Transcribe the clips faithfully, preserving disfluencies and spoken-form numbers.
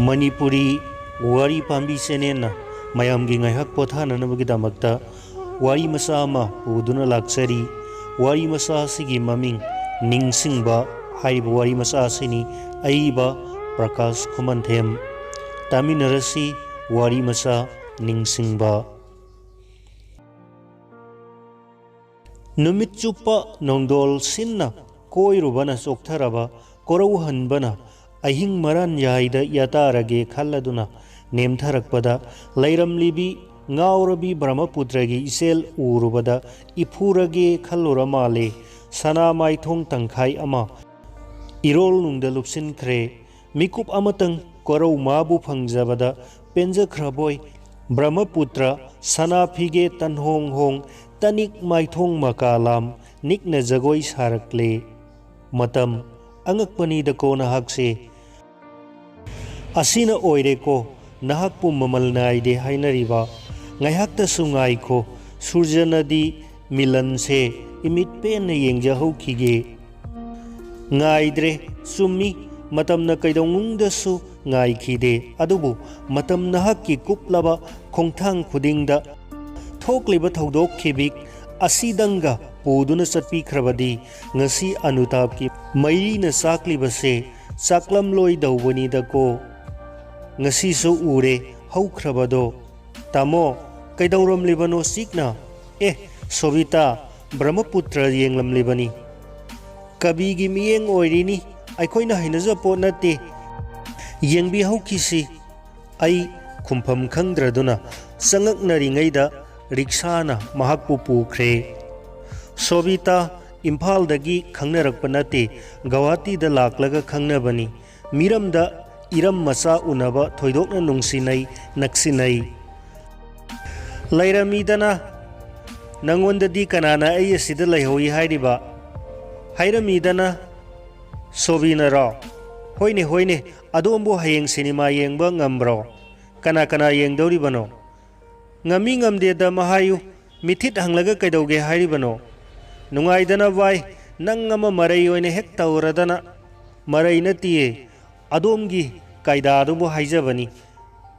ꯃꯅꯤꯄꯨꯔꯤ ꯋꯥꯔꯤ ꯄꯥꯝꯕꯤ ꯆꯦꯅꯦꯜꯅ ꯃꯌꯥꯝꯒꯤ ꯉꯥꯏꯍꯥꯛ ꯄꯣꯊꯥꯅꯅꯕꯒꯤꯗꯃꯛꯇ ꯋꯥꯔꯤ ꯃꯆꯥ ꯑꯃ ꯄꯨꯗꯨꯅ ꯂꯥꯛꯆꯔꯤ꯫ ꯋꯥꯔꯤ ꯃꯆꯥ ꯑꯁꯤꯒꯤ ꯃꯃꯤꯡ ꯅꯤꯡꯁꯤꯡꯕ ꯍꯥꯏꯔꯤꯕ ꯋꯥꯔꯤ ꯃꯆꯥ ꯑꯁꯤꯅꯤ꯫ ꯑꯏꯕ ꯄ꯭ꯔꯀꯥꯁ ꯈꯨꯃꯟꯊꯦꯝ꯫ ꯇꯥꯃꯤꯟꯅꯔꯁꯤ ꯋꯥꯔꯤ ꯃꯆꯥ ꯅꯤꯡꯁꯤꯡꯕ꯫ ꯅꯨꯃꯤꯠ ꯆꯨꯞꯄ ꯅꯣꯡꯗꯣꯜ ꯁꯤꯟꯅ ꯀꯣꯏꯔꯨꯕꯅ ꯆꯣꯛꯊꯔꯕ ꯀꯣꯔꯧꯍꯟꯕꯅ ꯑꯍꯤꯡ ꯃꯔꯥꯟ ꯌꯥꯏꯗ ꯌꯥꯇꯥꯔꯒꯦ ꯈꯜꯂꯗꯨꯅ ꯅꯦꯝꯊꯔꯛꯄꯗ ꯂꯩꯔꯝꯂꯤꯕꯤ ꯉꯥꯎꯔꯕꯤ ꯕ꯭ꯔꯍꯃꯄꯨꯇ꯭ꯔꯒꯤ ꯏꯆꯦꯜ ꯎꯔꯨꯕꯗ ꯏꯐꯨꯔꯒꯦ ꯈꯜꯂꯨꯔ ꯃꯥꯜꯂꯦ꯫ ꯁꯅꯥ ꯃꯥꯏꯊꯣꯡ ꯇꯪꯈꯥꯏ ꯑꯃ ꯏꯔꯣꯜ ꯅꯨꯡꯗ ꯂꯨꯞꯁꯤꯟꯈ꯭ꯔꯦ꯫ ꯃꯤꯀꯨꯞ ꯑꯃꯇꯪ ꯀꯣꯔꯧ ꯃꯥꯕꯨ ꯐꯪꯖꯕꯗ ꯄꯦꯟꯖꯈ꯭ꯔꯕꯣꯏ ꯕ꯭ꯔꯍꯃꯄꯨꯇ꯭ꯔ ꯁꯅꯥ ꯐꯤꯒꯦ ꯇꯟꯍꯣꯡ ꯍꯣꯡ ꯇꯅꯤꯛ ꯃꯥꯏꯊꯣꯡ ꯃꯀꯥ ꯂꯥꯝ ꯅꯤꯛꯅ ꯖꯒꯣꯏ ꯁꯥꯔꯛꯂꯦ꯫ ꯃꯇꯝ ꯑꯉꯛꯄꯅꯤꯗꯀꯣ ꯅꯍꯥꯛꯁꯦ꯫ ꯑꯁꯤꯅ ꯑꯣꯏꯔꯦꯀꯣ ꯅꯍꯥꯛꯄꯨ ꯃꯃꯜ ꯅꯥꯏꯗꯦ ꯍꯥꯏꯅꯔꯤꯕ꯫ ꯉꯥꯏꯍꯥꯛꯇꯁꯨ ꯉꯥꯏꯈꯣ, ꯁꯨꯔꯖꯅꯗꯤ ꯃꯤꯂꯟꯁꯦ ꯏꯃꯤꯠ ꯄꯦꯟꯅ ꯌꯦꯡꯖꯍꯧꯈꯤꯒꯦ꯫ ꯉꯥꯏꯗ꯭ꯔꯦ, ꯆꯨꯝꯃꯤ, ꯃꯇꯝꯅ ꯀꯩꯗꯧꯅꯨꯡꯗꯁꯨ ꯉꯥꯏꯈꯤꯗꯦ꯫ ꯑꯗꯨꯕꯨ ꯃꯇꯝ ꯅꯍꯥꯛꯀꯤ ꯀꯨꯞꯂꯕ ꯈꯣꯡꯊꯥꯡ ꯈꯨꯗꯤꯡꯗ ꯊꯣꯛꯂꯤꯕ ꯊꯧꯗꯣꯛ ꯈꯤꯕꯤꯛ ꯑꯁꯤꯗꯪꯒ ꯄꯨꯗꯨꯅ ꯆꯠꯄꯤꯈ꯭ꯔꯕꯗꯤ ꯉꯁꯤ ꯑꯅꯨꯇꯥꯞꯀꯤ ꯃꯩꯔꯤꯅ ꯆꯥꯛꯂꯤꯕꯁꯦ ꯆꯥꯛꯂꯝꯂꯣꯏꯗꯧꯕꯅꯤꯗꯀꯣ꯫ ꯉꯁꯤꯁꯨ ꯎꯔꯦ ꯍꯧꯈ꯭ꯔꯕꯗꯣ꯫ ꯇꯥꯃꯣ, ꯀꯩꯗꯧꯔꯝꯂꯤꯕꯅꯣ ꯆꯤꯛꯅ? ꯑꯦ, ꯁꯣꯕꯤꯇꯥ, ꯕ꯭ꯔꯍꯃꯄꯨꯇ꯭ꯔ ꯌꯦꯡꯂꯝꯂꯤꯕꯅꯤ꯫ ꯀꯕꯤꯒꯤ ꯃꯤꯠꯌꯦꯡ ꯑꯣꯏꯔꯤꯅꯤ, ꯑꯩꯈꯣꯏꯅ ꯍꯩꯅꯖ ꯄꯣꯠ ꯅꯠꯇꯦ꯫ ꯌꯦꯡꯕꯤꯍꯧꯈꯤꯁꯤ꯫ ꯑꯩ ꯈꯨꯝꯐꯝ ꯈꯪꯗ꯭ꯔꯗꯨꯅ ꯆꯉꯛꯅꯔꯤꯉꯩꯗ ꯔꯤꯛꯁꯥꯅ ꯃꯍꯥꯛꯄꯨ ꯄꯨꯈ꯭ꯔꯦ꯫ ꯁꯣꯕꯤꯇꯥ ꯏꯝꯐꯥꯜꯗꯒꯤ ꯈꯪꯅꯔꯛꯄ ꯅꯠꯇꯦ, ꯒꯧꯍꯥꯇꯤꯗ ꯂꯥꯛꯂꯒ ꯈꯪꯅꯕꯅꯤ꯫ ꯃꯤꯔꯝꯗ ꯏꯔꯝ ꯃꯆꯥ ꯎꯅꯕ ꯊꯣꯏꯗꯣꯛꯅ ꯅꯨꯡꯁꯤꯅꯩ, ꯅꯛꯁꯤꯟꯅꯩ꯫ ꯂꯩꯔꯝꯃꯤꯗꯅ, ꯅꯪꯉꯣꯟꯗꯗꯤ ꯀꯅꯥꯅ ꯑꯩ ꯑꯁꯤꯗ ꯂꯩꯍꯧꯏ ꯍꯥꯏꯔꯤꯕ? ꯍꯥꯏꯔꯝꯃꯤꯗꯅ, ꯁꯣꯕꯤꯅꯔꯣ? ꯍꯣꯏꯅꯦ, ꯍꯣꯏꯅꯦ, ꯑꯗꯣꯝꯕꯨ ꯍꯌꯦꯡ ꯁꯤꯅꯦꯃꯥ ꯌꯦꯡꯕ ꯉꯝꯕ꯭ꯔꯣ? ꯀꯅꯥ ꯀꯅꯥ ꯌꯦꯡꯗꯧꯔꯤꯕꯅꯣ? ꯉꯝꯃꯤ ꯉꯝꯗꯦꯗ ꯑꯃ ꯍꯥꯏꯌꯨ, ꯃꯤꯊꯤꯠ ꯍꯪꯂꯒ ꯀꯩꯗꯧꯒꯦ ꯍꯥꯏꯔꯤꯕꯅꯣ? ꯅꯨꯡꯉꯥꯏꯗꯅ ꯚꯥꯏ, ꯅꯪ ꯑꯃ ꯃꯔꯩ ꯑꯣꯏꯅ ꯍꯦꯛ ꯇꯧꯔꯗꯅ꯫ ꯃꯔꯩ ꯅꯠꯇꯤꯌꯦ, ꯑꯗꯣꯝꯒꯤ ꯀꯥꯏꯗꯥꯗꯨꯕꯨ ꯍꯥꯏꯖꯕꯅꯤ꯫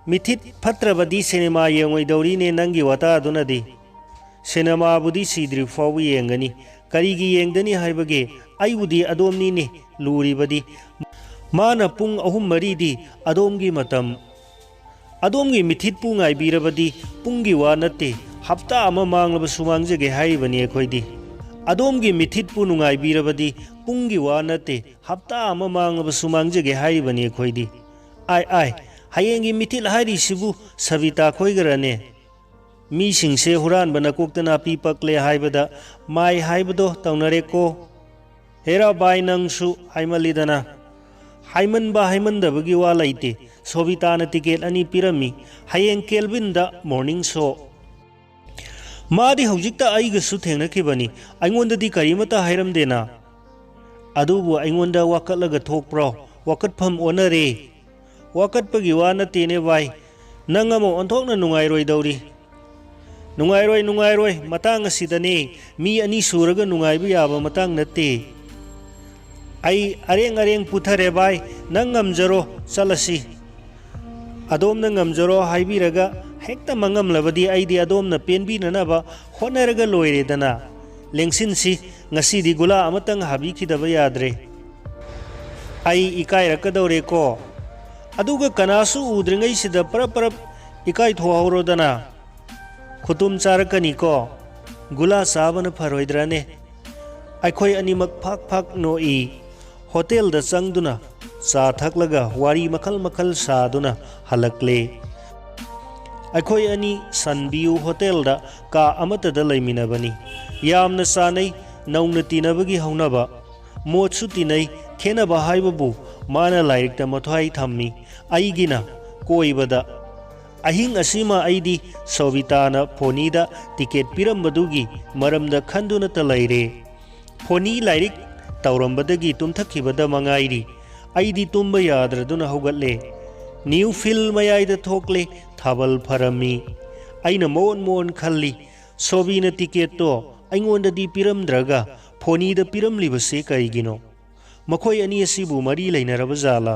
ꯃꯤꯊꯤꯠ ꯐꯠꯇ꯭ꯔꯕꯗꯤ ꯁꯤꯅꯦꯃꯥ ꯌꯦꯡꯉꯣꯏꯗꯧꯔꯤꯅꯦ ꯅꯪꯒꯤ ꯋꯥꯇꯥꯗꯨꯅꯗꯤ꯫ ꯁꯤꯅꯦꯃꯥꯕꯨꯗꯤ ꯁꯤꯗ꯭ꯔꯤ ꯐꯥꯎꯕ ꯌꯦꯡꯒꯅꯤ꯫ ꯀꯔꯤꯒꯤ ꯌꯦꯡꯗꯅꯤ ꯍꯥꯏꯕꯒꯦ? ꯑꯩꯕꯨꯗꯤ ꯑꯗꯣꯝꯅꯤꯅꯦ ꯂꯨꯔꯤꯕꯗꯤ꯫ ꯃꯥꯅ ꯄꯨꯡ ꯑꯍꯨꯝ ꯃꯔꯤꯗꯤ ꯑꯗꯣꯝꯒꯤ ꯃꯇꯝ꯫ ꯑꯗꯣꯝꯒꯤ ꯃꯤꯊꯤꯠꯄꯨ ꯉꯥꯏꯕꯤꯔꯕꯗꯤ ꯄꯨꯡꯒꯤ ꯋꯥ ꯅꯠꯇꯦ, ꯍꯞꯇꯥ ꯑꯃ ꯃꯥꯡꯂꯕꯁꯨ ꯃꯥꯡꯖꯒꯦ ꯍꯥꯏꯔꯤꯕꯅꯤ ꯑꯩꯈꯣꯏꯗꯤ꯫ ꯑꯗꯣꯝꯒꯤ ꯃꯤꯊꯤꯠꯄꯨ ꯅꯨꯡꯉꯥꯏꯕꯤꯔꯕꯗꯤ ꯄꯨꯡꯒꯤ ꯋꯥ ꯅꯠꯇꯦ, ꯍꯞꯇꯥ ꯑꯃ ꯃꯥꯡꯂꯕꯁꯨ ꯃꯥꯡꯖꯒꯦ ꯍꯥꯏꯔꯤꯕꯅꯤ ꯑꯩꯈꯣꯏꯗꯤ꯫ ꯑꯥꯏ, ꯑꯥꯏ, ꯍꯌꯦꯡꯒꯤ ꯃꯤꯊꯤꯠ ꯍꯥꯏꯔꯤꯁꯤꯕꯨ ꯁꯕꯤꯇꯥ ꯈꯣꯏꯒꯔꯅꯦ? ꯃꯤꯁꯤꯡꯁꯦ ꯍꯨꯔꯥꯟꯕ ꯅꯀꯣꯛꯇ ꯅꯥꯄꯤ ꯄꯛꯂꯦ ꯍꯥꯏꯕꯗ ꯃꯥꯏ ꯍꯥꯏꯕꯗꯣ ꯇꯧꯅꯔꯦꯀꯣ꯫ ꯍꯦꯔꯥ ꯚꯥꯏ, ꯅꯪꯁꯨ ꯍꯥꯏꯃꯜꯂꯤꯗꯅ꯫ ꯍꯥꯏꯃꯟꯕ ꯍꯥꯏꯃꯟꯗꯕꯒꯤ ꯋꯥ ꯂꯩꯇꯦ꯫ ꯁꯣꯕꯤꯇꯥꯅ ꯇꯤꯀꯦꯠ ꯑꯅꯤ ꯄꯤꯔꯝꯃꯤ꯫ ꯍꯌꯦꯡ ꯀꯦꯜꯕꯤꯟꯗ ꯃꯣꯔꯅꯤꯡ ꯁꯣ꯫ ꯃꯥꯗꯤ ꯍꯧꯖꯤꯛꯇ ꯑꯩꯒꯁꯨ ꯊꯦꯡꯅꯈꯤꯕꯅꯤ꯫ ꯑꯩꯉꯣꯟꯗꯗꯤ ꯀꯔꯤꯃꯠꯇ ꯍꯥꯏꯔꯝꯗꯦꯅ꯫ ꯑꯗꯨꯕꯨ ꯑꯩꯉꯣꯟꯗ ꯋꯥꯀꯠꯂꯒ ꯊꯣꯛꯄ꯭ꯔꯣ? ꯋꯥꯀꯠꯐꯝ ꯑꯣꯟꯅꯔꯦ꯫ ꯋꯥꯀꯠꯄꯒꯤ ꯋꯥ ꯅꯠꯇꯦꯅꯦ ꯚꯥꯏ꯫ ꯅꯪ ꯑꯃ ꯑꯣꯟꯊꯣꯛꯅ ꯅꯨꯡꯉꯥꯏꯔꯣꯏꯗꯧꯔꯤ꯫ ꯅꯨꯡꯉꯥꯏꯔꯣꯏ, ꯅꯨꯡꯉꯥꯏꯔꯣꯏ꯫ ꯃꯇꯥꯡ ꯑꯁꯤꯗꯅꯦ꯫ ꯃꯤ ꯑꯅꯤ ꯁꯨꯔꯒ ꯅꯨꯡꯉꯥꯏꯕ ꯌꯥꯕ ꯃꯇꯥꯡ ꯅꯠꯇꯦ꯫ ꯑꯩ ꯑꯔꯦꯡ ꯑꯔꯦꯡ ꯄꯨꯊꯔꯦ ꯚꯥꯏ꯫ ꯅꯪ ꯉꯝꯖꯔꯣ, ꯆꯠꯂꯁꯤ꯫ ꯑꯗꯣꯝꯅ ꯉꯝꯖꯔꯣ ꯍꯥꯏꯕꯤꯔꯒ ꯍꯦꯛꯇ ꯃꯉꯝꯂꯕꯗꯤ ꯑꯩꯗꯤ ꯑꯗꯣꯝꯅ ꯄꯦꯟꯕꯤꯅꯅꯕ ꯍꯣꯠꯅꯔꯒ ꯂꯣꯏꯔꯦꯗꯅ꯫ ꯂꯦꯡꯁꯤꯟꯁꯤ, ꯉꯁꯤꯗꯤ ꯒꯨꯂꯥ ꯑꯃꯇꯪ ꯍꯥꯕꯤꯈꯤꯗꯕ ꯌꯥꯗ꯭ꯔꯦ꯫ ꯑꯩ ꯏꯀꯥꯏꯔꯛꯀꯗꯧꯔꯦꯀꯣ꯫ ꯑꯗꯨꯒ ꯀꯅꯥꯁꯨ ꯎꯗ꯭ꯔꯤꯉꯩꯁꯤꯗ ꯄꯔꯞ ꯄꯔꯞ ꯏꯀꯥꯏꯊꯣꯛꯍꯧꯔꯣꯗꯅ꯫ ꯈꯨꯇꯨꯝ ꯆꯥꯔꯛꯀꯅꯤꯀꯣ꯫ ꯒꯨꯂꯥ ꯆꯥꯕꯅ ꯐꯔꯣꯏꯗ꯭ꯔꯅꯦ? ꯑꯩꯈꯣꯏ ꯑꯅꯤꯃꯛ ꯐꯥꯛ ꯐꯥꯛ ꯅꯣꯛꯏ꯫ ꯍꯣꯇꯦꯜꯗ ꯆꯪꯗꯨꯅ ꯆꯥ ꯊꯛꯂꯒ ꯋꯥꯔꯤ ꯃꯈꯜ ꯃꯈꯜ ꯁꯥꯗꯨꯅ ꯍꯜꯂꯛꯂꯦ꯫ ꯑꯩꯈꯣꯏ ꯑꯅꯤ ꯁꯟꯚ꯭ꯌꯨ ꯍꯣꯇꯦꯜꯗ ꯀꯥ ꯑꯃꯠꯇꯗ ꯂꯩꯃꯤꯟꯅꯕꯅꯤ꯫ ꯌꯥꯝꯅ ꯆꯥꯅꯩ, ꯅꯧꯅ ꯇꯤꯟꯅꯕꯒꯤ ꯍꯧꯅꯕ꯫ ꯃꯣꯠꯁꯨ ꯇꯤꯟꯅꯩ, ꯈꯦꯠꯅꯕ ꯍꯥꯏꯕꯕꯨ ꯃꯥꯅ ꯂꯥꯏꯔꯤꯛꯇ ꯃꯊ꯭ꯋꯥꯏ ꯊꯝꯃꯤ, ꯑꯩꯒꯤꯅ ꯀꯣꯏꯕꯗ꯫ ꯑꯍꯤꯡ ꯑꯁꯤꯃ ꯑꯩꯗꯤ ꯁꯣꯕꯤꯇꯥꯅ ꯐꯣꯅꯤꯗ ꯇꯤꯀꯦꯠ ꯄꯤꯔꯝꯕꯗꯨꯒꯤ ꯃꯔꯝꯗ ꯈꯟꯗꯨꯅꯇ ꯂꯩꯔꯦ꯫ ꯐꯣꯅꯤ ꯂꯥꯏꯔꯤꯛ ꯇꯧꯔꯝꯕꯗꯒꯤ ꯇꯨꯝꯊꯈꯤꯕꯗ ꯃꯉꯥꯏꯔꯤ꯫ ꯑꯩꯗꯤ ꯇꯨꯝꯕ ꯌꯥꯗ꯭ꯔꯗꯨꯅ ꯍꯧꯒꯠꯂꯦ꯫ ꯅ꯭ꯌꯨ ꯐꯤꯜ ꯃꯌꯥꯏꯗ ꯊꯣꯛꯂꯦ, ꯊꯥꯕꯜ ꯐꯔꯝꯃꯤ꯫ ꯑꯩꯅ ꯃꯑꯣꯟ ꯃꯑꯣꯟ ꯈꯜꯂꯤ, ꯁꯣꯕꯤꯅ ꯇꯤꯀꯦꯠꯇꯣ ꯑꯩꯉꯣꯟꯗꯗꯤ ꯄꯤꯔꯝꯗ꯭ꯔꯒ ꯐꯣꯅꯤꯗ ꯄꯤꯔꯝꯂꯤꯕꯁꯤ ꯀꯔꯤꯒꯤꯅꯣ? ꯃꯈꯣꯏ ꯑꯅꯤ ꯑꯁꯤꯕꯨ ꯃꯔꯤ ꯂꯩꯅꯔꯕ ꯖꯥꯠꯂꯥ?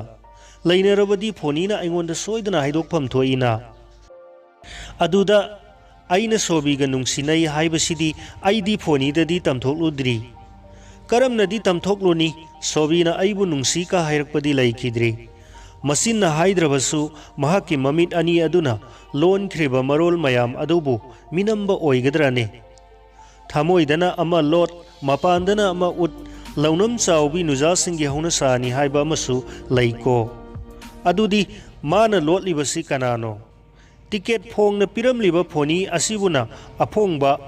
ꯂꯩꯅꯔꯕꯗꯤ ꯐꯣꯅꯤꯅ ꯑꯩꯉꯣꯟꯗ ꯁꯣꯏꯗꯅ ꯍꯥꯏꯗꯣꯛꯐꯝ ꯊꯣꯛꯏꯅ꯫ ꯑꯗꯨꯗ ꯑꯩꯅ ꯁꯣꯕꯤꯒ ꯅꯨꯡꯁꯤꯅꯩ ꯍꯥꯏꯕꯁꯤꯗꯤ ꯑꯩꯗꯤ ꯐꯣꯅꯤꯗꯗꯤ ꯇꯝꯊꯣꯛꯂꯨꯗ꯭ꯔꯤ꯫ ꯀꯔꯝꯅꯗꯤ ꯇꯝꯊꯣꯛꯂꯨꯅꯤ? ꯁꯣꯕꯤꯅ ꯑꯩꯕꯨ ꯅꯨꯡꯁꯤ ꯀꯥ ꯍꯥꯏꯔꯛꯄꯗꯤ ꯂꯩꯈꯤꯗ꯭ꯔꯤ꯫ ꯃꯆꯤꯟꯅ ꯍꯥꯏꯗ꯭ꯔꯕꯁꯨ ꯃꯍꯥꯛꯀꯤ ꯃꯃꯤꯠ ꯑꯅꯤ ꯑꯗꯨꯅ ꯂꯣꯟꯈ꯭ꯔꯤꯕ ꯃꯔꯣꯜ ꯃꯌꯥꯝ ꯑꯗꯨꯕꯨ ꯃꯤꯅꯝꯕ ꯑꯣꯏꯒꯗ꯭ꯔꯅꯦ? ꯊꯃꯣꯏꯗꯅ ꯑꯃ ꯂꯣꯠ, ꯃꯄꯥꯟꯗꯅ ꯑꯃ ꯎꯠ, ꯂꯧꯅꯝ ꯆꯥꯎꯕꯤ ꯅꯨꯖꯥꯁꯤꯡꯒꯤ ꯍꯧꯅꯁꯥꯅꯤ ꯍꯥꯏꯕ ꯑꯃꯁꯨ ꯂꯩꯀꯣ꯫ ꯑꯗꯨꯗꯤ ꯃꯥꯅ ꯂꯣꯠꯂꯤꯕꯁꯤ ꯀꯅꯥꯅꯣ? ꯇꯤꯀꯦꯠ ꯐꯣꯡꯅ ꯄꯤꯔꯝꯂꯤꯕ ꯐꯣꯅꯤ ꯑꯁꯤꯕꯨꯅ ꯑꯐꯣꯡꯕ,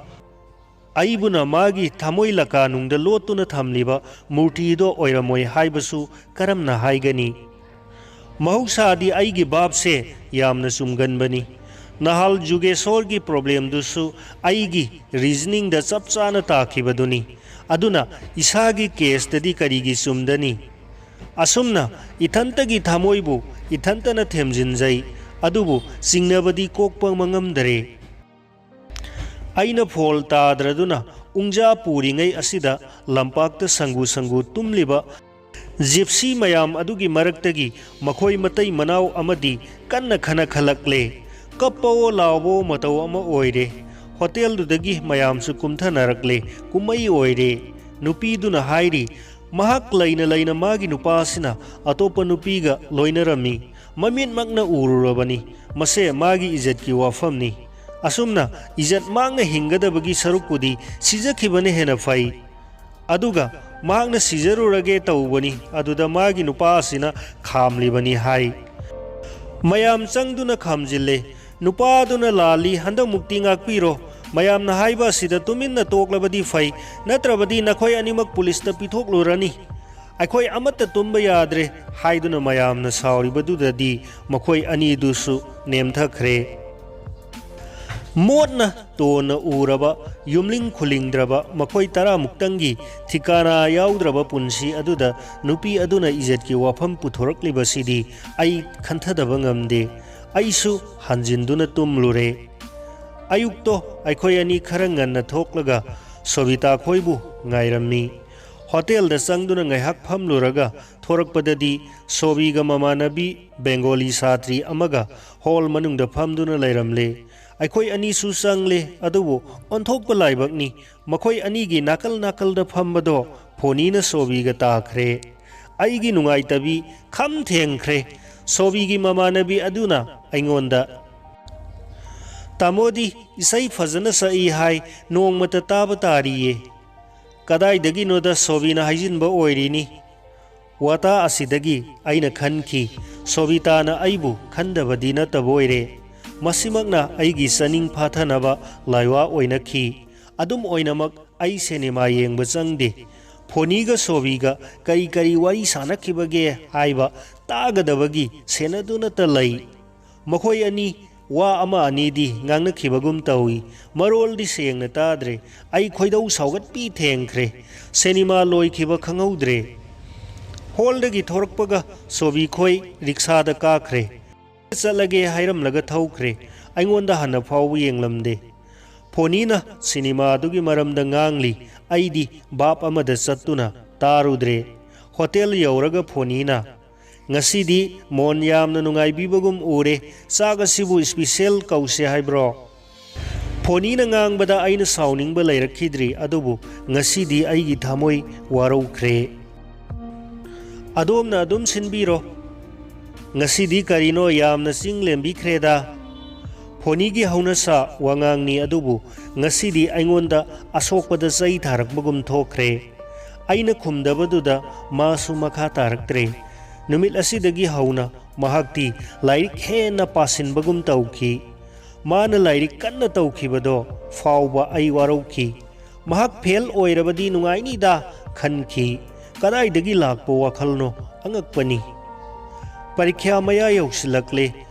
ꯑꯩꯕꯨꯅ ꯃꯥꯒꯤ ꯊꯃꯣꯏ ꯂꯀꯥꯅꯨꯡꯗ ꯂꯣꯠꯇꯨꯅ ꯊꯝꯂꯤꯕ ꯃꯨꯔꯇꯤꯗꯣ ꯑꯣꯏꯔꯝꯃꯣꯏ ꯍꯥꯏꯕꯁꯨ ꯀꯔꯝꯅ ꯍꯥꯏꯒꯅꯤ? ꯃꯍꯧꯁꯥꯗꯤ ꯑꯩꯒꯤ ꯚꯥꯞꯁꯦ ꯌꯥꯝꯅ ꯆꯨꯝꯒꯟꯕꯅꯤ꯫ ꯅꯍꯥꯜ ꯖꯨꯒꯦꯁꯣꯔꯒꯤ ꯄ꯭ꯔꯣꯕ꯭ꯂꯦꯝꯗꯨꯁꯨ ꯑꯩꯒꯤ ꯔꯤꯖꯅꯤꯡꯗ ꯆꯞ ꯆꯥꯅ ꯇꯥꯈꯤꯕꯗꯨꯅꯤ꯫ ꯑꯗꯨꯅ ꯏꯁꯥꯒꯤ ꯀꯦꯁꯇꯗꯤ ꯀꯔꯤꯒꯤ ꯆꯨꯝꯗꯅꯤ? ꯑꯁꯨꯝꯅ ꯏꯊꯟꯇꯒꯤ ꯊꯃꯣꯏꯕꯨ ꯏꯊꯟꯇꯅ ꯊꯦꯝꯖꯤꯟꯖꯩ, ꯑꯗꯨꯕꯨ ꯆꯤꯡꯅꯕꯗꯤ ꯀꯣꯛꯄ ꯃꯉꯝꯗꯔꯦ꯫ ꯑꯩꯅ ꯐꯣꯜ ꯇꯥꯗ꯭ꯔꯗꯨꯅ ꯎꯪꯖꯥ ꯄꯨꯔꯤꯉꯩ ꯑꯁꯤꯗ ꯂꯝꯄꯥꯛꯇ ꯁꯪꯒꯨ ꯁꯪꯒꯨ ꯇꯨꯝꯂꯤꯕ ꯖꯤꯞꯁꯤ ꯃꯌꯥꯝ ꯑꯗꯨꯒꯤ ꯃꯔꯛꯇꯒꯤ ꯃꯈꯣꯏ ꯃꯇꯩ ꯃꯅꯥꯎ ꯑꯃꯗꯤ ꯀꯟꯅ ꯈꯅꯈꯠꯂꯛꯂꯦ꯫ ꯀꯞꯄꯑꯣ ꯂꯥꯎꯕꯑꯣ ꯃꯇꯧ ꯑꯃ ꯑꯣꯏꯔꯦ꯫ ꯍꯣꯇꯦꯜꯗꯨꯗꯒꯤ ꯃꯌꯥꯝꯁꯨ ꯀꯨꯝꯊꯅꯔꯛꯂꯦ꯫ ꯀꯨꯝꯃꯩ ꯑꯣꯏꯔꯦ꯫ ꯅꯨꯄꯤꯗꯨꯅ ꯍꯥꯏꯔꯤ, ꯃꯍꯥꯛ ꯂꯩꯅ ꯂꯩꯅ ꯃꯥꯒꯤ ꯅꯨꯄꯥꯁꯤꯅ ꯑꯇꯣꯞꯄ ꯅꯨꯄꯤꯒ ꯂꯣꯏꯅꯔꯝꯃꯤ꯫ ꯃꯃꯤꯠꯃꯛꯅ ꯎꯔꯨꯔꯕꯅꯤ꯫ ꯃꯁꯦ ꯃꯥꯒꯤ ꯏꯖꯠꯀꯤ ꯋꯥꯐꯝꯅꯤ꯫ ꯑꯁꯨꯝꯅ ꯏꯖꯠ ꯃꯥꯡꯅ ꯍꯤꯡꯒꯗꯕꯒꯤ ꯁꯔꯨꯛꯄꯨꯗꯤ ꯁꯤꯖꯈꯤꯕꯅ ꯍꯦꯟꯅ ꯐꯩ꯫ ꯑꯗꯨꯒ ꯃꯍꯥꯛꯅ ꯁꯤꯖꯔꯨꯔꯒꯦ ꯇꯧꯕꯅꯤ, ꯑꯗꯨꯗ ꯃꯥꯒꯤ ꯅꯨꯄꯥ ꯑꯁꯤꯅ ꯈꯥꯝꯂꯤꯕꯅꯤ ꯍꯥꯏ꯫ ꯃꯌꯥꯝ ꯆꯪꯗꯨꯅ ꯈꯥꯝꯖꯤꯜꯂꯦ꯫ ꯅꯨꯄꯥꯗꯨꯅ ꯂꯥꯜꯂꯤ, ꯍꯟꯗꯛꯃꯨꯛꯇꯤ ꯉꯥꯛꯄꯤꯔꯣ꯫ ꯃꯌꯥꯝꯅ ꯍꯥꯏꯕ ꯑꯁꯤꯗ ꯇꯨꯃꯤꯟꯅ ꯇꯣꯛꯂꯕꯗꯤ ꯐꯩ, ꯅꯠꯇ꯭ꯔꯕꯗꯤ ꯅꯈꯣꯏ ꯑꯅꯤꯃꯛ ꯄꯨꯂꯤꯁꯇ ꯄꯤꯊꯣꯛꯂꯨꯔꯅꯤ꯫ ꯑꯩꯈꯣꯏ ꯑꯃꯠꯇ ꯇꯨꯝꯕ ꯌꯥꯗ꯭ꯔꯦ ꯍꯥꯏꯗꯨꯅ ꯃꯌꯥꯝꯅ ꯁꯥꯎꯔꯤꯕꯗꯨꯗꯗꯤ ꯃꯈꯣꯏ ꯑꯅꯤꯗꯨꯁꯨ ꯅꯦꯝꯊꯈ꯭ꯔꯦ꯫ ꯃꯣꯠꯅ ꯇꯣꯟꯅ ꯎꯔꯕ, ꯌꯨꯝꯂꯤꯡ ꯈꯨꯂꯤꯡꯗ꯭ꯔꯕ ꯃꯈꯣꯏ ꯇꯔꯥꯃꯨꯛꯇꯪꯒꯤ ꯊꯤꯀꯥꯅꯥ ꯌꯥꯎꯗ꯭ꯔꯕ ꯄꯨꯟꯁꯤ ꯑꯗꯨꯗ ꯅꯨꯄꯤ ꯑꯗꯨꯅ ꯏꯖꯠꯀꯤ ꯋꯥꯐꯝ ꯄꯨꯊꯣꯔꯛꯂꯤꯕꯁꯤꯗꯤ ꯑꯩ ꯈꯟꯊꯗꯕ ꯉꯝꯗꯦ꯫ ꯑꯩꯁꯨ ꯍꯟꯖꯤꯟꯗꯨꯅ ꯇꯨꯝꯂꯨꯔꯦ꯫ ꯑꯌꯨꯛꯇꯣ ꯑꯩꯈꯣꯏ ꯑꯅꯤ ꯈꯔ ꯉꯟꯅ ꯊꯣꯛꯂꯒ ꯁꯣꯕꯤꯇꯥ ꯈꯣꯏꯕꯨ ꯉꯥꯏꯔꯝꯃꯤ꯫ ꯍꯣꯇꯦꯜꯗ ꯆꯪꯗꯨꯅ ꯉꯥꯏꯍꯥꯛ ꯐꯝꯂꯨꯔꯒ ꯊꯣꯔꯛꯄꯗꯗꯤ ꯁꯣꯕꯤꯒ ꯃꯃꯥꯟꯅꯕꯤ ꯕꯦꯡꯒꯣꯂꯤ ꯁꯥꯇ꯭ꯔꯤ ꯑꯃꯒ ꯍꯣꯜ ꯃꯅꯨꯡꯗ ꯐꯝꯗꯨꯅ ꯂꯩꯔꯝꯂꯦ꯫ ꯑꯩꯈꯣꯏ ꯑꯅꯤꯁꯨ ꯆꯪꯂꯦ, ꯑꯗꯨꯕꯨ ꯑꯣꯟꯊꯣꯛꯄ ꯂꯥꯏꯕꯛꯅꯤ, ꯃꯈꯣꯏ ꯑꯅꯤꯒꯤ ꯅꯥꯀꯜ ꯅꯥꯀꯜꯗ ꯐꯝꯕꯗꯣ ꯐꯣꯅꯤꯅ ꯁꯣꯕꯤꯒ ꯇꯥꯈ꯭ꯔꯦ꯫ ꯑꯩꯒꯤ ꯅꯨꯡꯉꯥꯏꯇꯕꯤ ꯈꯝ ꯊꯦꯡꯈ꯭ꯔꯦ꯫ ꯁꯣꯕꯤꯒꯤ ꯃꯃꯥꯟꯅꯕꯤ ꯑꯗꯨꯅ ꯑꯩꯉꯣꯟꯗ, "ꯇꯥꯃꯣꯗꯤ ꯏꯁꯩ ꯐꯖꯅ ꯁꯛꯏ ꯍꯥꯏ, ꯅꯣꯡꯃꯇ ꯇꯥꯕ ꯇꯥꯔꯤꯌꯦ"꯫ ꯀꯗꯥꯏꯗꯒꯤꯅꯣꯗ ꯁꯣꯕꯤꯅ ꯍꯥꯏꯖꯤꯟꯕ ꯑꯣꯏꯔꯤꯅꯤ꯫ ꯋꯥꯇꯥ ꯑꯁꯤꯗꯒꯤ ꯑꯩꯅ ꯈꯟꯈꯤ, ꯁꯣꯕꯤꯇꯥꯅ ꯑꯩꯕꯨ ꯈꯟꯗꯕꯗꯤ ꯅꯠꯇꯕ ꯑꯣꯏꯔꯦ꯫ ꯃꯁꯤꯃꯛꯅ ꯑꯩꯒꯤ ꯆꯥꯅꯤꯡ ꯐꯥꯊꯅꯕ ꯂꯥꯏꯋꯥ ꯑꯣꯏꯅꯈꯤ꯫ ꯑꯗꯨꯝ ꯑꯣꯏꯅꯃꯛ, ꯑꯩ ꯁꯤꯅꯦꯃꯥ ꯌꯦꯡꯕ ꯆꯪꯗꯦ꯫ ꯐꯣꯅꯤꯒ ꯁꯣꯕꯤꯒ ꯀꯔꯤ ꯀꯔꯤ ꯋꯥꯔꯤ ꯁꯥꯟꯅꯈꯤꯕꯒꯦ ꯍꯥꯏꯕ ꯇꯥꯒꯗꯕꯒꯤ ꯁꯦꯟꯅꯗꯨꯅꯇ ꯂꯩ꯫ ꯃꯈꯣꯏ ꯑꯅꯤ ꯋꯥ ꯑꯃ ꯑꯅꯤꯗꯤ ꯉꯥꯡꯅꯈꯤꯕꯒꯨꯝ ꯇꯧꯏ꯫ ꯃꯔꯣꯜꯗꯤ ꯁꯦꯡꯅ ꯇꯥꯗ꯭ꯔꯦ꯫ ꯑꯩ ꯈꯣꯏꯗꯧ ꯁꯥꯎꯒꯠꯄꯤ ꯊꯦꯡꯈ꯭ꯔꯦ꯫ ꯁꯤꯅꯦꯃꯥ ꯂꯣꯏꯈꯤꯕ ꯈꯪꯍꯧꯗ꯭ꯔꯦ꯫ ꯍꯣꯜꯗꯒꯤ ꯊꯣꯔꯛꯄꯒ ꯁꯣꯕꯤ ꯈꯣꯏ ꯔꯤꯛꯁꯥꯗ ꯀꯥꯈ꯭ꯔꯦ꯫ ꯆꯠꯂꯒꯦ ꯍꯥꯏꯔꯝꯂꯒ ꯊꯧꯈ꯭ꯔꯦ꯫ ꯑꯩꯉꯣꯟꯗ ꯍꯥꯟꯅ ꯐꯥꯎꯕ ꯌꯦꯡꯂꯝꯗꯦ꯫ ꯐꯣꯅꯤꯅ ꯁꯤꯅꯦꯃꯥꯗꯨꯒꯤ ꯃꯔꯝꯗ ꯉꯥꯡꯂꯤ꯫ ꯑꯩꯗꯤ ꯚꯥꯞ ꯑꯃꯗ ꯆꯠꯇꯨꯅ ꯇꯥꯔꯨꯗ꯭ꯔꯦ꯫ ꯍꯣꯇꯦꯜ ꯌꯧꯔꯒ ꯐꯣꯅꯤꯅ, "ꯉꯁꯤꯗꯤ ꯃꯣꯟ ꯌꯥꯝꯅ ꯅꯨꯡꯉꯥꯏꯕꯤꯕꯒꯨꯝ ꯎꯔꯦ꯫ ꯆꯥꯛ ꯑꯁꯤꯕꯨ ꯏꯁꯄꯤꯁꯦꯜ ꯀꯧꯁꯦ ꯍꯥꯏꯕ꯭ꯔꯣ?" ꯐꯣꯅꯤꯅ ꯉꯥꯡꯕꯗ ꯑꯩꯅ ꯁꯥꯎꯅꯤꯡꯕ ꯂꯩꯔꯛꯈꯤꯗ꯭ꯔꯤ, ꯑꯗꯨꯕꯨ ꯉꯁꯤꯗꯤ ꯑꯩꯒꯤ ꯊꯃꯣꯏ ꯋꯥꯔꯧꯈ꯭ꯔꯦ꯫ "ꯑꯗꯣꯝꯅ ꯑꯗꯨꯝ ꯁꯤꯟꯕꯤꯔꯣ꯫ ꯉꯁꯤꯗꯤ ꯀꯔꯤꯅꯣ ꯌꯥꯝꯅ ꯆꯤꯡ ꯂꯦꯝꯕꯤꯈ꯭ꯔꯦꯗ"꯫ ꯐꯣꯅꯤꯒꯤ ꯍꯧꯅꯁꯥ ꯋꯥꯉꯥꯡꯅꯤ, ꯑꯗꯨꯕꯨ ꯉꯁꯤꯗꯤ ꯑꯩꯉꯣꯟꯗ ꯑꯁꯣꯛꯄꯗ ꯆꯩ ꯊꯥꯔꯛꯄꯒꯨꯝ ꯊꯣꯛꯈ꯭ꯔꯦ꯫ ꯑꯩꯅ ꯈꯨꯝꯗꯕꯗꯨꯗ ꯃꯥꯁꯨ ꯃꯈꯥ ꯇꯥꯔꯛꯇ꯭ꯔꯦ꯫ ꯅꯨꯃꯤꯠ ꯑꯁꯤꯗꯒꯤ ꯍꯧꯅ ꯃꯍꯥꯛꯇꯤ ꯂꯥꯏꯔꯤꯛ ꯍꯦꯟꯅ ꯄꯥꯁꯤꯟꯕꯒꯨꯝ ꯇꯧꯈꯤ꯫ ꯃꯥꯅ ꯂꯥꯏꯔꯤꯛ ꯀꯟꯅ ꯇꯧꯈꯤꯕꯗꯣ ꯐꯥꯎꯕ ꯑꯩ ꯋꯥꯔꯧꯈꯤ꯫ ꯃꯍꯥꯛ ꯐꯦꯜ ꯑꯣꯏꯔꯕꯗꯤ ꯅꯨꯡꯉꯥꯏꯅꯤꯗ ꯈꯟꯈꯤ꯫ ꯀꯗꯥꯏꯗꯒꯤ ꯂꯥꯛꯄ ꯋꯥꯈꯜꯅꯣ? ꯑꯉꯛꯄꯅꯤ꯫ ꯄꯔꯤꯈ꯭ꯌꯥ ꯃꯌꯥ ꯌꯧꯁꯤꯜꯂꯛꯂꯦ꯫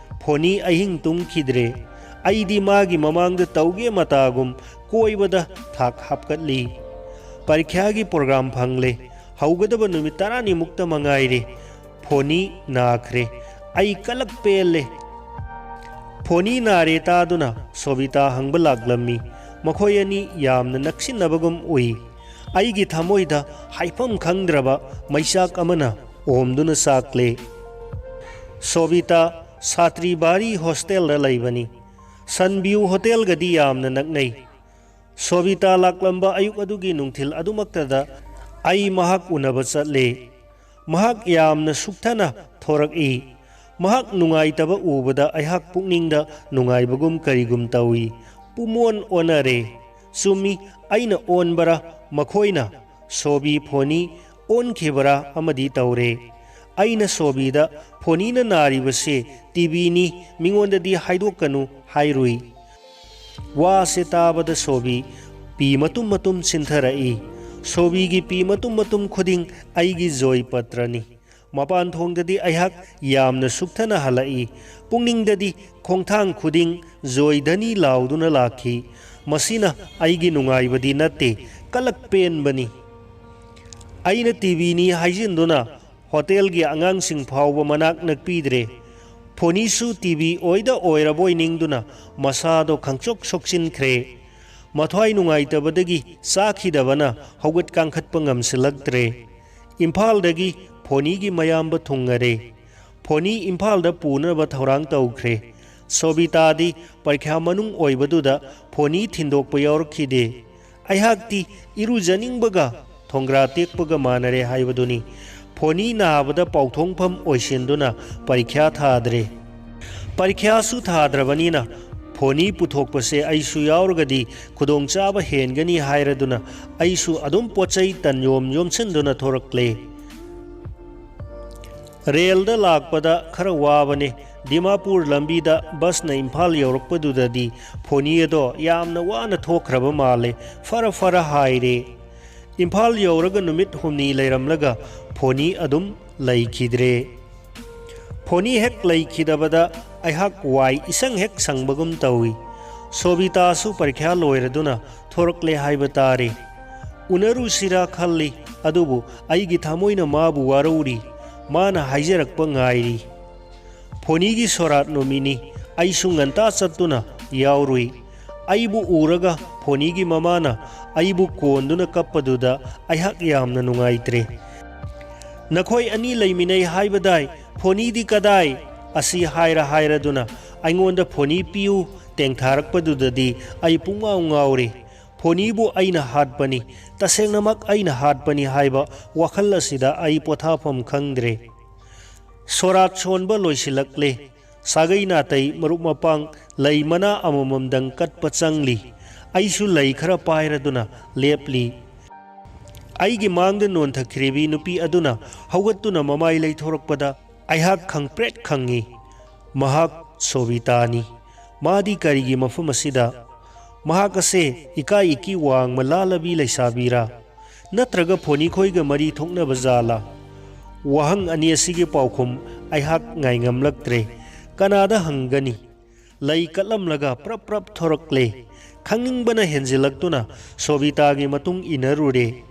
ꯐꯣꯅꯤ ꯑꯍꯤꯡ ꯇꯨꯝꯈꯤꯗ꯭ꯔꯦ꯫ ꯑꯩꯗꯤ ꯃꯥꯒꯤ ꯃꯃꯥꯡꯗ ꯇꯧꯒꯦ ꯃꯇꯥꯒꯨꯝ ꯀꯣꯏꯕꯗ ꯊꯥꯛ ꯍꯥꯞꯀꯠꯂꯤ꯫ ꯄꯔꯤꯈ꯭ꯌꯥꯒꯤ ꯄ꯭ꯔꯣꯒ꯭ꯔꯥꯝ ꯐꯪꯂꯦ꯫ ꯍꯧꯒꯗꯕ ꯅꯨꯃꯤꯠ ꯇꯔꯥꯅꯤꯃꯨꯛꯇ ꯃꯉꯥꯏꯔꯦ꯫ ꯐꯣꯅꯤ ꯅꯥꯈ꯭ꯔꯦ꯫ ꯑꯩ ꯀꯂꯛ ꯄꯦꯜꯂꯦ꯫ ꯐꯣꯅꯤ ꯅꯥꯔꯦ ꯇꯥꯗꯨꯅ ꯁꯣꯕꯤꯇꯥ ꯍꯪꯕ ꯂꯥꯛꯂꯝꯃꯤ꯫ ꯃꯈꯣꯏ ꯑꯅꯤ ꯌꯥꯝꯅ ꯅꯛꯁꯤꯟꯅꯕꯒꯨꯝ ꯎꯏ꯫ ꯑꯩꯒꯤ ꯊꯃꯣꯏꯗ ꯍꯥꯏꯐꯝ ꯈꯪꯗ꯭ꯔꯕ ꯃꯩꯆꯥꯛ ꯑꯃꯅ ꯑꯣꯝꯗꯨꯅ ꯆꯥꯛꯂꯦ꯫ ꯁꯣꯕꯤꯇꯥ ꯁꯥꯇ꯭ꯔꯤ ꯚꯥꯔꯤ ꯍꯣꯁꯇꯦꯜꯗ ꯂꯩꯕꯅꯤ꯫ ꯁꯟꯚ꯭ꯌꯨ ꯍꯣꯇꯦꯜꯒꯗꯤ ꯌꯥꯝꯅ ꯅꯛꯅꯩ꯫ ꯁꯣꯕꯤꯇꯥ ꯂꯥꯛꯂꯝꯕ ꯑꯌꯨꯛ ꯑꯗꯨꯒꯤ ꯅꯨꯡꯊꯤꯜ ꯑꯗꯨꯃꯛꯇꯗ ꯑꯩ ꯃꯍꯥꯛ ꯎꯅꯕ ꯆꯠꯂꯦ꯫ ꯃꯍꯥꯛ ꯌꯥꯝꯅ ꯁꯨꯛꯊꯅ ꯊꯣꯔꯛꯏ꯫ ꯃꯍꯥꯛ ꯅꯨꯡꯉꯥꯏꯇꯕ ꯎꯕꯗ ꯑꯩꯍꯥꯛ ꯄꯨꯛꯅꯤꯡꯗ ꯅꯨꯡꯉꯥꯏꯕꯒꯨꯝ ꯀꯔꯤꯒꯨꯝ ꯇꯧꯏ꯫ ꯄꯨꯝꯑꯣꯟ ꯑꯣꯟꯅꯔꯦ꯫ ꯆꯨꯝꯃꯤ, ꯑꯩꯅ ꯑꯣꯟꯕꯔꯥ, ꯃꯈꯣꯏꯅ, ꯁꯣꯕꯤ, ꯐꯣꯅꯤ ꯑꯣꯟꯈꯤꯕꯔꯥ ꯑꯃꯗꯤ ꯇꯧꯔꯦ꯫ ꯑꯩꯅ ꯁꯣꯕꯤꯗ, "ꯐꯣꯅꯤꯅ ꯅꯥꯔꯤꯕꯁꯦ ꯇꯤꯕꯤꯅꯤ, ꯃꯤꯉꯣꯟꯗꯗꯤ ꯍꯥꯏꯗꯣꯛꯀꯅꯨ" ꯍꯥꯏꯔꯨꯏ꯫ ꯋꯥꯁꯦ ꯇꯥꯕꯗ ꯁꯣꯕꯤ ꯄꯤ ꯃꯇꯨꯝ ꯃꯇꯨꯝ ꯆꯤꯟꯊꯔꯛꯏ꯫ ꯁꯣꯕꯤꯒꯤ ꯄꯤ ꯃꯇꯨꯝ ꯃꯇꯨꯝ ꯈꯨꯗꯤꯡ ꯑꯩꯒꯤ ꯖꯣꯏ ꯄꯇ꯭ꯔꯅꯤ꯫ ꯃꯄꯥꯟ ꯊꯣꯡꯗꯗꯤ ꯑꯩꯍꯥꯛ ꯌꯥꯝꯅ ꯁꯨꯛꯊꯅ ꯍꯜꯂꯛꯏ꯫ ꯄꯨꯛꯅꯤꯡꯗꯗꯤ ꯈꯣꯡꯊꯥꯡ ꯈꯨꯗꯤꯡ ꯖꯣꯏ ꯙꯅꯤ ꯂꯥꯎꯗꯨꯅ ꯂꯥꯛꯈꯤ꯫ ꯃꯁꯤꯅ ꯑꯩꯒꯤ ꯅꯨꯡꯉꯥꯏꯕꯗꯤ ꯅꯠꯇꯦ, ꯀꯂꯛ ꯄꯦꯟꯕꯅꯤ꯫ ꯑꯩꯅ ꯇꯤꯕꯤꯅꯤ ꯍꯥꯏꯖꯤꯟꯗꯨꯅ ꯍꯣꯇꯦꯜꯒꯤ ꯑꯉꯥꯡꯁꯤꯡ ꯐꯥꯎꯕ ꯃꯅꯥꯛ ꯅꯛꯄꯤꯗ꯭ꯔꯦ꯫ ꯐꯣꯅꯤꯁꯨ ꯇꯤꯕꯤ ꯑꯣꯏꯗ ꯑꯣꯏꯔꯕꯣꯏ ꯅꯤꯡꯗꯨꯅ ꯃꯁꯥꯗꯣ ꯈꯪꯆꯣꯛ ꯁꯣꯛꯆꯤꯟꯈ꯭ꯔꯦ꯫ ꯃꯊ꯭ꯋꯥꯏ ꯅꯨꯡꯉꯥꯏꯇꯕꯗꯒꯤ ꯆꯥꯈꯤꯗꯕꯅ ꯍꯧꯒꯠ ꯀꯥꯡꯈꯠꯄ ꯉꯝꯁꯤꯜꯂꯛꯇ꯭ꯔꯦ꯫ ꯏꯝꯐꯥꯜꯗꯒꯤ ꯐꯣꯅꯤꯒꯤ ꯃꯌꯥꯝꯕ ꯊꯨꯡꯉꯔꯦ꯫ ꯐꯣꯅꯤ ꯏꯝꯐꯥꯜꯗ ꯄꯨꯅꯕ ꯊꯧꯔꯥꯡ ꯇꯧꯈ꯭ꯔꯦ꯫ ꯁꯣꯕꯤꯇꯥꯗꯤ ꯄꯔꯤꯈ꯭ꯌꯥ ꯃꯅꯨꯡ ꯑꯣꯏꯕꯗꯨꯗ ꯐꯣꯅꯤ ꯊꯤꯟꯗꯣꯛꯄ ꯌꯥꯎꯔꯛꯈꯤꯗꯦ꯫ ꯑꯩꯍꯥꯛꯇꯤ ꯏꯔꯨꯖꯅꯤꯡꯕꯒ ꯊꯣꯡꯒ꯭ꯔꯥ ꯇꯦꯛꯄꯒ ꯃꯥꯟꯅꯔꯦ ꯍꯥꯏꯕꯗꯨꯅꯤ꯫ ꯐꯣꯅꯤ ꯅꯥꯕꯗ ꯄꯥꯎꯊꯣꯡꯐꯝ ꯑꯣꯏꯁꯤꯟꯗꯨꯅ ꯄꯔꯤꯈ꯭ꯌꯥ ꯊꯥꯗ꯭ꯔꯦ꯫ ꯄꯔꯤꯈ꯭ꯌꯥꯁꯨ ꯊꯥꯗ꯭ꯔꯕꯅꯤꯅ ꯐꯣꯅꯤ ꯄꯨꯊꯣꯛꯄꯁꯦ ꯑꯩꯁꯨ ꯌꯥꯎꯔꯒꯗꯤ ꯈꯨꯗꯣꯡꯆꯥꯕ ꯍꯦꯟꯒꯅꯤ ꯍꯥꯏꯔꯗꯨꯅ ꯑꯩꯁꯨ ꯑꯗꯨꯝ ꯄꯣꯠ ꯆꯩ ꯇꯟ ꯌꯣꯝ ꯌꯣꯝꯁꯤꯟꯗꯨꯅ ꯊꯣꯔꯛꯂꯦ꯫ ꯔꯦꯜꯗ ꯂꯥꯛꯄꯗ ꯈꯔ ꯋꯥꯕꯅꯦ꯫ ꯗꯤꯃꯥꯄꯨꯔ ꯂꯝꯕꯤꯗ ꯕꯁꯅ ꯏꯝꯐꯥꯜ ꯌꯧꯔꯛꯄꯗꯨꯗꯗꯤ ꯐꯣꯅꯤ ꯑꯗꯣ ꯌꯥꯝꯅ ꯋꯥꯅ ꯊꯣꯛꯈ꯭ꯔꯕ ꯃꯥꯜꯂꯦ꯫ ꯐꯔ ꯐꯔ ꯍꯥꯏꯔꯦ꯫ ꯏꯝꯐꯥꯜ ꯌꯧꯔꯒ ꯅꯨꯃꯤꯠ ꯍꯨꯝꯅꯤ ꯂꯩꯔꯝꯂꯒ ꯐꯣꯅꯤ ꯑꯗꯨꯝ ꯂꯩꯈꯤꯗ꯭ꯔꯦ꯫ ꯐꯣꯅꯤ ꯍꯦꯛ ꯂꯩꯈꯤꯗꯕꯗ ꯑꯩꯍꯥꯛ ꯋꯥꯏ ꯏꯁꯪ ꯍꯦꯛ ꯁꯪꯕꯒꯨꯝ ꯇꯧꯏ꯫ ꯁꯣꯕꯤꯇꯥꯁꯨ ꯄꯔꯤꯈ꯭ꯌꯥ ꯂꯣꯏꯔꯗꯨꯅ ꯊꯣꯔꯛꯂꯦ ꯍꯥꯏꯕ ꯇꯥꯔꯦ꯫ ꯎꯅꯔꯨꯁꯤꯔꯥ ꯈꯜꯂꯤ, ꯑꯗꯨꯕꯨ ꯑꯩꯒꯤ ꯊꯃꯣꯏꯅ ꯃꯥꯕꯨ ꯋꯥꯔꯧꯔꯤ꯫ ꯃꯥꯅ ꯍꯥꯏꯖꯔꯛꯄ ꯉꯥꯏꯔꯤ꯫ ꯐꯣꯅꯤꯒꯤ ꯁꯣꯔꯥꯠ ꯅꯨꯃꯤꯠꯅꯤ꯫ ꯑꯩꯁꯨ ꯉꯟꯇꯥ ꯆꯠꯇꯨꯅ ꯌꯥꯎꯔꯨꯏ꯫ ꯑꯩꯕꯨ ꯎꯔꯒ ꯐꯣꯅꯤꯒꯤ ꯃꯃꯥꯅ ꯑꯩꯕꯨ ꯀꯣꯟꯗꯨꯅ ꯀꯞꯄꯗꯨꯗ ꯑꯩꯍꯥꯛ ꯌꯥꯝꯅ ꯅꯨꯡꯉꯥꯏꯇ꯭ꯔꯦ꯫ "ꯅꯈꯣꯏ ꯑꯅꯤ ꯂꯩꯃꯤꯟꯅꯩ ꯍꯥꯏꯕꯗꯥꯏ? ꯐꯣꯅꯤꯗꯤ ꯀꯗꯥꯏ?" ꯑꯁꯤ ꯍꯥꯏꯔ ꯍꯥꯏꯔꯗꯨꯅ ꯑꯩꯉꯣꯟꯗ "ꯐꯣꯅꯤ ꯄꯤꯌꯨ" ꯇꯦꯡꯊꯥꯔꯛꯄꯗꯨꯗꯗꯤ ꯑꯩ ꯄꯨꯡꯉꯥꯎ ꯉꯥꯎꯔꯦ꯫ ꯐꯣꯅꯤꯕꯨ ꯑꯩꯅ ꯍꯥꯠꯄꯅꯤ, ꯇꯁꯦꯡꯅꯃꯛ ꯑꯩꯅ ꯍꯥꯠꯄꯅꯤ ꯍꯥꯏꯕ ꯋꯥꯈꯜ ꯑꯁꯤꯗ ꯑꯩ ꯄꯣꯊꯥꯐꯝ ꯈꯪꯗ꯭ꯔꯦ꯫ ꯁꯣꯔꯥꯠ ꯁꯣꯟꯕ ꯂꯣꯏꯁꯤꯜꯂꯛꯂꯦ꯫ ꯁꯥꯒꯩ ꯅꯥꯇꯩ, ꯃꯔꯨꯞ ꯃꯄꯥꯡ, ꯂꯩ ꯃꯅꯥ ꯑꯃꯃꯝꯗꯪ ꯀꯠꯄ ꯆꯪꯂꯤ꯫ ꯑꯩꯁꯨ ꯂꯩ ꯈꯔ ꯄꯥꯏꯔꯗꯨꯅ ꯂꯦꯞꯂꯤ꯫ ꯑꯩꯒꯤ ꯃꯥꯡꯗ ꯅꯣꯟꯊꯈ꯭ꯔꯤꯕꯤ ꯅꯨꯄꯤ ꯑꯗꯨꯅ ꯍꯧꯒꯠꯇꯨꯅ ꯃꯃꯥꯏ ꯂꯩꯊꯣꯔꯛꯄꯗ ꯑꯩꯍꯥꯛ ꯈꯪꯄ꯭ꯔꯦꯛ ꯈꯪꯉꯤ꯫ ꯃꯍꯥꯛ ꯁꯣꯕꯤꯇꯥꯅꯤ꯫ ꯃꯥꯗꯤ ꯀꯔꯤꯒꯤ ꯃꯐꯝ ꯑꯁꯤꯗ? ꯃꯍꯥꯛ ꯑꯁꯦ ꯏꯀꯥꯏ ꯏꯀꯤ ꯋꯥꯡꯃ ꯂꯥꯜꯂꯕꯤ ꯂꯩꯁꯥꯕꯤꯔꯥ? ꯅꯠꯇ꯭ꯔꯒ ꯐꯣꯅꯤꯈꯣꯏꯒ ꯃꯔꯤ ꯊꯣꯛꯅꯕ ꯖꯥꯂꯥ? ꯋꯥꯍꯪ ꯑꯅꯤ ꯑꯁꯤꯒꯤ ꯄꯥꯎꯈꯨꯝ ꯑꯩꯍꯥꯛ ꯉꯥꯏꯉꯝꯂꯛꯇ꯭ꯔꯦ꯫ ꯀꯅꯥꯗ ꯍꯪꯒꯅꯤ? ꯂꯩ ꯀꯠꯂꯝꯂꯒ ꯄ꯭ꯔꯞ ꯄ꯭ꯔꯞ ꯊꯣꯔꯛꯂꯦ꯫ ꯈꯪꯅꯤꯡꯕꯅ ꯍꯦꯟꯖꯤꯜꯂꯛꯇꯨꯅ ꯁꯣꯕꯤꯇꯥꯒꯤ ꯃꯇꯨꯡ ꯏꯟꯅꯔꯨꯔꯦ꯫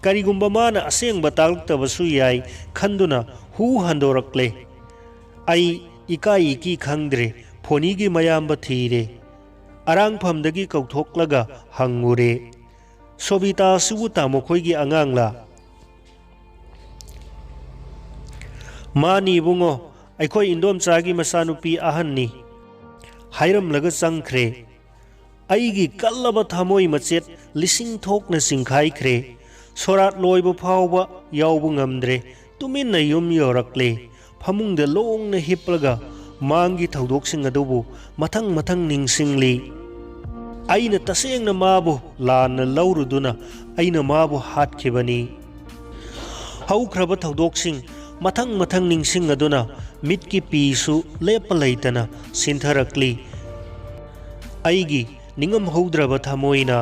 ꯀꯔꯤꯒꯨꯝꯕ ꯃꯥꯅ ꯑꯁꯦꯡꯕ ꯇꯥꯛꯂꯛꯇꯕꯁꯨ ꯌꯥꯏ ꯈꯟꯗꯨꯅ ꯍꯨ ꯍꯟꯗꯣꯔꯛꯂꯦ꯫ ꯑꯩ ꯏꯀꯥꯏ ꯏꯀꯤ ꯈꯪꯗ꯭ꯔꯦ, ꯐꯣꯅꯤꯒꯤ ꯃꯌꯥꯝꯕ ꯊꯤꯔꯦ꯫ ꯑꯔꯥꯡꯐꯝꯗꯒꯤ ꯀꯧꯊꯣꯛꯂꯒ ꯍꯪꯉꯨꯔꯦ, "ꯁꯣꯕꯤꯇꯥ ꯑꯁꯤꯕꯨ ꯇꯥꯃꯣꯈꯣꯏꯒꯤ ꯑꯉꯥꯡꯂꯥ?" "ꯃꯥꯅꯤ ꯏꯕꯨꯡꯉꯣ, ꯑꯩꯈꯣꯏ ꯏꯟꯗꯣꯝꯆꯥꯒꯤ ꯃꯆꯥꯅꯨꯄꯤ ꯑꯍꯟꯅꯤ" ꯍꯥꯏꯔꯝꯂꯒ ꯆꯪꯈ꯭ꯔꯦ꯫ ꯑꯩꯒꯤ ꯀꯜꯂꯕ ꯊꯃꯣꯏ ꯃꯆꯦꯠ ꯂꯤꯁꯤꯡ ꯊꯣꯛꯅ ꯆꯤꯡꯈꯥꯏꯈ꯭ꯔꯦ꯫ ꯁꯣꯔꯥꯠ ꯂꯣꯏꯕ ꯐꯥꯎꯕ ꯌꯥꯎꯕ ꯉꯝꯗ꯭ꯔꯦ꯫ ꯇꯨꯃꯤꯟꯅ ꯌꯨꯝ ꯌꯧꯔꯛꯂꯦ꯫ ꯐꯃꯨꯡꯗ ꯂꯣꯡꯅ ꯍꯤꯞꯂꯒ ꯃꯥꯡꯒꯤ ꯊꯧꯗꯣꯛꯁꯤꯡ ꯑꯗꯨꯕꯨ ꯃꯊꯪ ꯃꯊꯪ ꯅꯤꯡꯁꯤꯡꯂꯤ꯫ ꯑꯩꯅ ꯇꯁꯦꯡꯅ ꯃꯥꯕꯨ ꯂꯥꯟꯅ ꯂꯧꯔꯨꯗꯨꯅ ꯑꯩꯅ ꯃꯥꯕꯨ ꯍꯥꯠꯈꯤꯕꯅꯤ꯫ ꯍꯧꯈ꯭ꯔꯕ ꯊꯧꯗꯣꯛꯁꯤꯡ ꯃꯊꯪ ꯃꯊꯪ ꯅꯤꯡꯁꯤꯡꯂꯗꯨꯅ ꯃꯤꯠꯀꯤ ꯄꯤꯁꯨ ꯂꯦꯞꯄ ꯂꯩꯇꯅ ꯁꯤꯟꯊꯔꯛꯂꯤ꯫ ꯑꯩꯒꯤ ꯅꯤꯡꯉꯝꯍꯧꯗ꯭ꯔꯕ ꯊꯃꯣꯏꯅ